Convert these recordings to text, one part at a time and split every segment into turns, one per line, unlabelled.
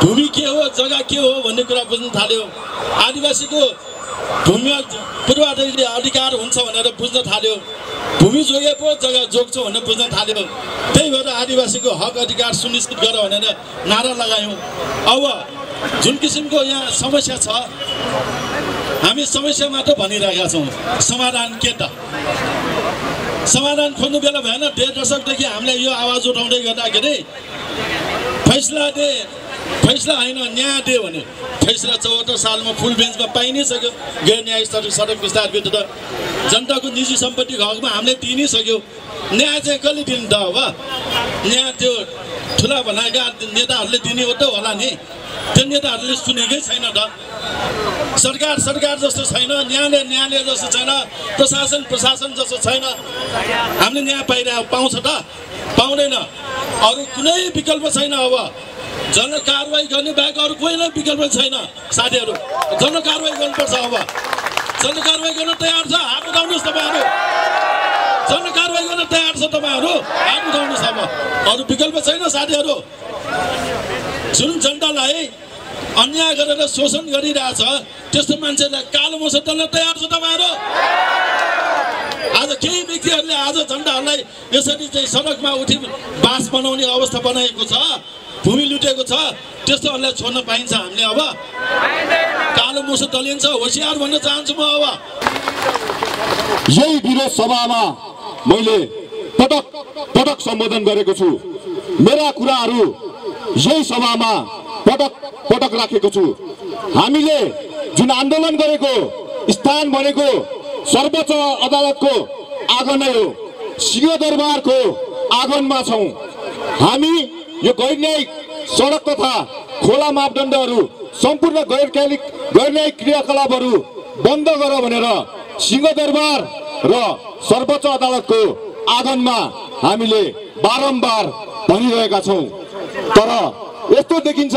भूमि के हो, जग्गा के हो भन्ने कुरा बुझ्न थाल्यो। आदिवासीको भूमिमा पूर्वाधिकार हुन्छ भनेर बुझ्न थाल्यो। भूमि जोगे पो जग्गा जोग्छौँ भनेर बुझ्न थाल्यो। त्यही भएर आदिवासीको हक अधिकार सुनिश्चित गर भनेर नारा लगायौँ। अब जुन किसिमको यहाँ समस्या छ, हामी समस्या मात्र भनिरहेका छौँ, समाधान के त? समाधान खोज्नु बेला भएन। 1.5 दशकदेखि हामीले यो आवाज उठाउँदै गर्दाखेरि फैसला होइन न्याय दे भन्यो। फैसला 74 सालमा फुल बेन्चमा पाइ नै सक्यो। गैर न्याय सडक विस्तार विरुद्ध जनताको निजी सम्पत्तिको हकमा हामीले दिइ नै सक्यो। न्याय चाहिँ कसले दिनु त? अब न्याय त्यो ठुला बनाएका नेताहरूले दिने हो त होला नि। त्यो नेताहरूले सुनेकै छैन त। सरकार जस्तो छैन, न्यायालय जस्तो छैन, प्रशासन जस्तो छैन। हामीले न्याय पाउँछ त? पाउँदैन। अरू कुनै विकल्प छैन। अब जनकारवाही गर्ने बाहेक अरू कुनै विकल्प छैन। साथीहरू, जनकारवाही गर्नुपर्छ। अब जनकारवाही गर्न तयार छ, हात उठाउनुहोस् तपाईँहरू। जनकारवाही गर्न तयार छ तपाईँहरू, हात उठाउनुहोस्। अब अरू विकल्प छैन साथीहरू। जुन जनतालाई अन्याय गरेर शोषण गरिरहेछ त्यस्तो मान्छेलाई कालो मोसो दल्न तयार छ तपाईँहरू। आज केही व्यक्तिहरूले आज जनताहरूलाई यसरी चाहिँ सडकमा उठी बास बनाउने अवस्था बनाएको छ, भूमि लुटेको छ, त्यस्तोहरूलाई छोड्न पाइन्छ हामीले? अब कालो मोसो दलिन्छ, होसियार भन्न चाहन्छु म। अब
यही विरोध सभामा मैले पटक सम्बोधन गरेको छु। मेरा कुराहरू यही सभामा पटक राखेको छु। हामीले जुन आन्दोलन गरेको स्थान भनेको सर्वोच्च अदालतको आँगन नै हो। सिंहदरबारको आँगनमा छौँ हामी। यो गैर न्यायिक सडक तथा खोला मापदण्डहरू, सम्पूर्ण गैर न्यायिक क्रियाकलापहरू बन्द गर भनेर सिंहदरबार र सर्वोच्च अदालतको आँगनमा हामीले बारम्बार भनिरहेका छौँ। तर यस्तो देखिन्छ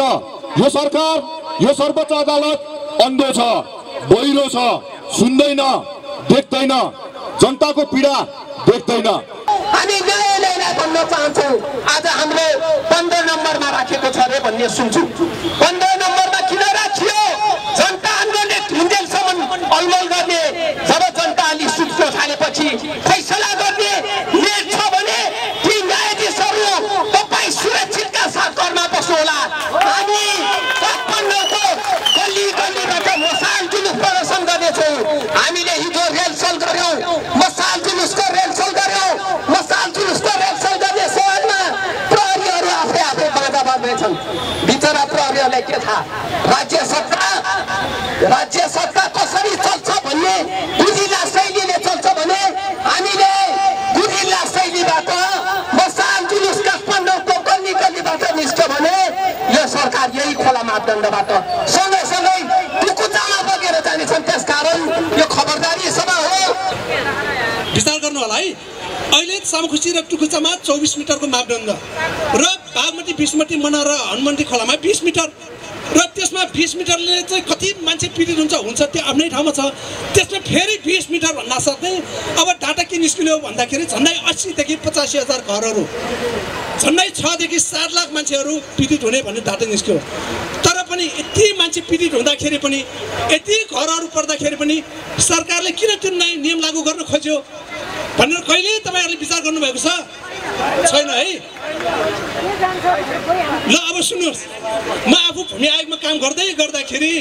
यो सरकार, यो सर्वोच्च अदालत अन्धो छ, बहिरो छ, सुन्दैन, देख्दैन, जनताको पीडा देख्दैन।
हामी न्यायालयलाई भन्न चाहन्छौँ। आज हामीले 15 नम्बरमा राखेको छ रे भन्ने सुन्छु। 15 नम्बरमा किन राखियो? जनता आन्दोलनले ढुन्जेलसम्म अलमल गर्ने, जब जनता अलि सुत्न थालेपछि फैसला गर्ने लेट छ भने ती न्यायाधीशहरू तपाईँ सुरक्षितका साथ घरमा बस्नु होला। हामी काठमाडौँको गल्लीबाट मसाल जुलुस प्रदर्शन गर्नेछौँ। हामीले हिजो रेलसल गर्यौँ, मसाल जुलुसको रेलसल गर्यौँ। मसाल जुलुसको रेलसल गर्ने सहरमा प्रहरीहरू आफै बाधा बाँध्दैछन्। बिचरा प्रहरीहरूलाई के थाहा? राज्य सत्ता कसरी चल्छ भन्ने गुरिल्ला शैलीले चल्छ भने हामीले गुरिल्ला शैलीबाट मसाल जुलुस काठमाडौँको गल्लीबाट निस्क्यो भने यो सरकार यही खोला मापदण्डबाट सँगै टुकुचामा बगेर जानेछन्। त्यसकारण यो खबरदारी सभा हो।
विस्तार गर्नु होला है। अहिले सामखुसी र टुकुचामा 24 मिटरको मापदण्ड र बागमती 20 मिटर मना र हनुमन्ती खोलामा 20 मिटर र त्यसमा 20 मिटरले चाहिँ कति मान्छे पीडित हुन्छ त्यो आफ्नै ठाउँमा छ। त्यसमा फेरि 20 मिटर भन्न सक्ने। अब डाटा के निस्कियो भन्दाखेरि झन्डै 80 देखि 85 हजार घरहरू, झन्डै 6 देखि 7 लाख मान्छेहरू पीडित हुने भन्ने डाटा निस्क्यो। तर पनि यति मान्छे पीडित हुँदाखेरि पनि, यति घरहरू पर्दाखेरि पनि सरकारले किन त्यो नियम लागू गर्न खोज्यो भनेर कहिले तपाईँहरूले विचार गर्नुभएको छैन है? ल अब सुन्नुहोस्, म आफू भूमि आयोगमा काम गर्दाखेरि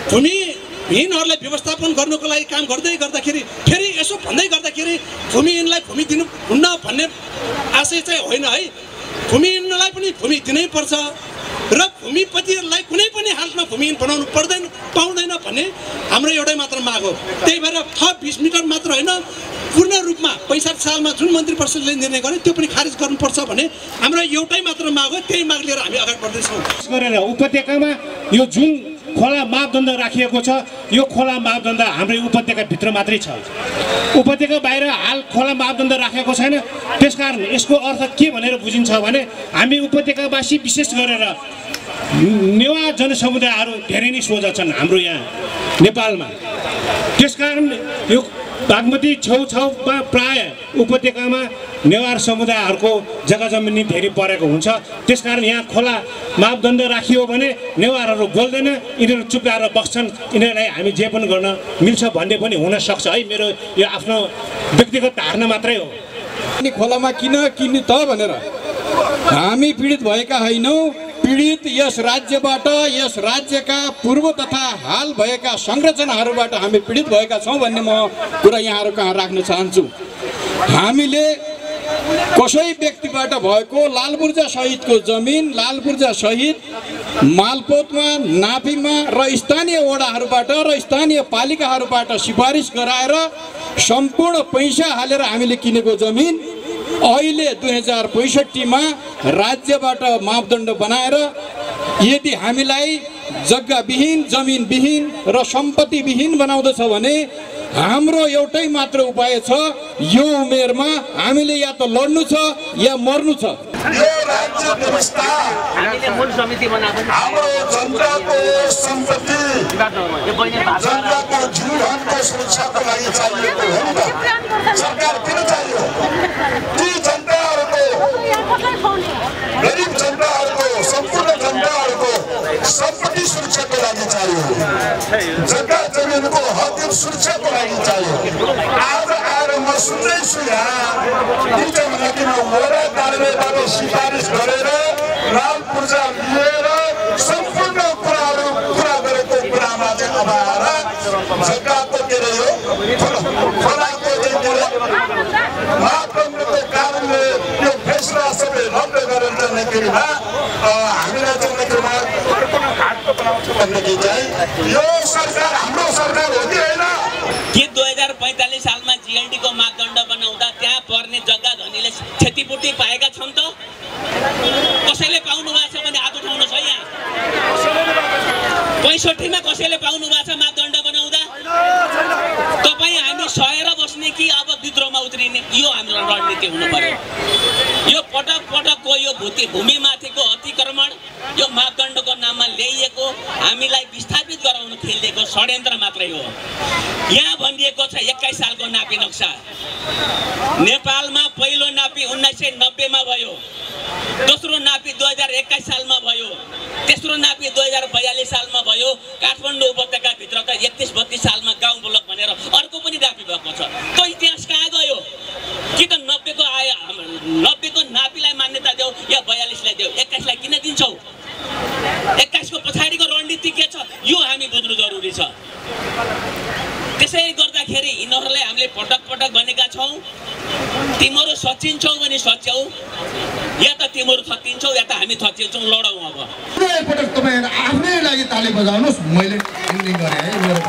भूमिहीनहरूलाई व्यवस्थापन गर्नुको लागि काम गर्दाखेरि फेरि यसो भन्दै गर्दाखेरि भूमिहीनलाई भूमि दिनु हुन्न भन्ने आशय चाहिँ होइन है। भूमिहीनलाई पनि भूमि दिनै पर्छ र भूमिपतिहरूलाई कुनै पनि हालतमा भूमिहीन बनाउनु पाउँदैन भन्ने हाम्रो एउटै मात्र माग हो। त्यही भएर थप 20 मिटर मात्र होइन, पूर्ण रूपमा 65 सालमा जुन मन्त्री परिषदले निर्णय गरे त्यो पनि खारिज गर्नुपर्छ भन्ने हाम्रो एउटै मात्र माग हो। त्यही माग लिएर हामी अगाडि बढ्दैछौँ।
गरेर उपत्यकामा यो जुन खोला मापदण्ड राखिएको छ, यो खोला मापदण्ड हाम्रो उपत्यकाभित्र मात्रै छ। उपत्यका बाहिर हाल खोला मापदण्ड राखेको छैन। त्यसकारण यसको अर्थ के भनेर बुझिन्छ भने हामी उपत्यकावासी विशेष गरेर नेवा जनसमुदायहरू धेरै नै सोझा छन् हाम्रो यहाँ नेपालमा। त्यसकारण यो बागमती छेउछाउमा प्राय उपत्यकामा नेवार समुदायहरूको जग्गा जमिन धेरै परेको हुन्छ। त्यसकारण यहाँ खोला मापदण्ड राखियो भने नेवारहरू बोल्दैन, यिनीहरू चुप्लाएर बस्छन्, यिनीहरूलाई हामी जे पनि गर्न मिल्छ भन्ने पनि हुनसक्छ है। मेरो यो आफ्नो व्यक्तिगत धारणा मात्रै हो।
अनि खोलामा किन किन्ने त भनेर हामी पीडित भएका होइनौँ। पीडित यस राज्यबाट, यस राज्यका पूर्व तथा हाल भएका संरचनाहरूबाट हामी पीडित भएका छौँ भन्ने म कुरा यहाँहरू कहाँ राख्न चाहन्छु। हामीले कसै व्यक्तिबाट भएको लालबुर्जा सहितको जमिन, लालबुर्जा सहित मालपोतमा, नापीमा र स्थानीय वडाहरूबाट र स्थानीय पालिकाहरूबाट सिफारिस गराएर सम्पूर्ण पैसा हालेर हामीले किनेको जमिन अहिले 2065मा राज्यबाट मापदण्ड बनाएर यदि हामीलाई जग्गाविहीन, जमिनविहीन र सम्पत्तिविहीन बनाउँदछ भने हाम्रो एउटै मात्र उपाय छ, यो उमेरमा हामीले या त लड्नु छ या मर्नु छ।
यो राज्य व्यवस्था हाम्रो जनताको सम्पत्ति, जनताको जीवनको सुरक्षाको लागि चाहिएको हो नि त। सरकार किन चाहियो? ती जनताहरूको, गरिब जनताहरूको, सम्पूर्ण जनताहरूको सम्पत्ति सुरक्षाको लागि चाहियो, जग्गा जमिनको हक सुरक्षाको लागि चाहियो। आज आएर म सुन्दैछु यहाँ वडा कार्यालयबाट सिफारिस गरेर लालबुर्जा लिएर सम्पूर्ण कुराहरू पुरा गरेको कुरामा चाहिँ अब आएर जग्गाको के अरे यो खोलाको मापदण्डको कारणले यो फैसला सबै रद्द गरेर जाँदाखेरिमा हामीलाई जाँदाखेरिमा घाटको बनाउँछ भन्दाखेरि चाहिँ यो सरकार हाम्रो सरकार हो कि होइन?
के 2045 सालमा जीएलडीको मापदण्ड बनाउँदा त्यहाँ पर्ने जग्गा धनीले क्षतिपूर्ति पाएका छन् त? कसैले पाउनु भएको छ भने हात उठाउनुहोस् है। यहाँ 65मा कसैले पाउनु भएको छ मापदण्ड बनाउँदा? तपाईँ हामी सहेर बस्ने कि अब विद्रोहमा उत्रिने? यो हाम्रो रणनीति हुनु पर्यो। यो पटक पटकको यो भूमिमाथिको अतिक्रमण, यो मापदण्डको नाममा ल्याइएको हामीलाई विस्थापित गराउन खेलिएको षड्यन्त्र मात्रै हो। यहाँ भनिएको छ 21 सालको नापी नक्सा। नेपालमा पहिलो नापी 1990मा भयो, दोस्रो नापी 2021 सालमा भयो, तेस्रो नापी 2042 सालमा भयो। काठमाडौँ उपत्यकाभित्र त 31-32 सालमा गाउँ ब्लक भनेर अर्को पनि नापी भएको छ। त्यो इतिहास कहाँ गयो? कि त 90को आयो, 90को नापीलाई मान्यता देऊ या 42लाई देऊ, 21लाई किन दिन्छौ? 21को पछाडिको रणनीति के छ यो हामी बुझ्नु जरुरी छ। त्यसै गर्दाखेरि यिनीहरूलाई हामीले पटक पटक भनेका छौँ, तिमीहरू सचिन्छौ भने सच्याउ, या त तिमीहरू थचिन्छौ या त हामी थचिन्छौँ, लडौँ। अब
एकपटक तपाईहरु आफ्नै लागि ताली बजाउनुस्। मैले गरेँ है मेरो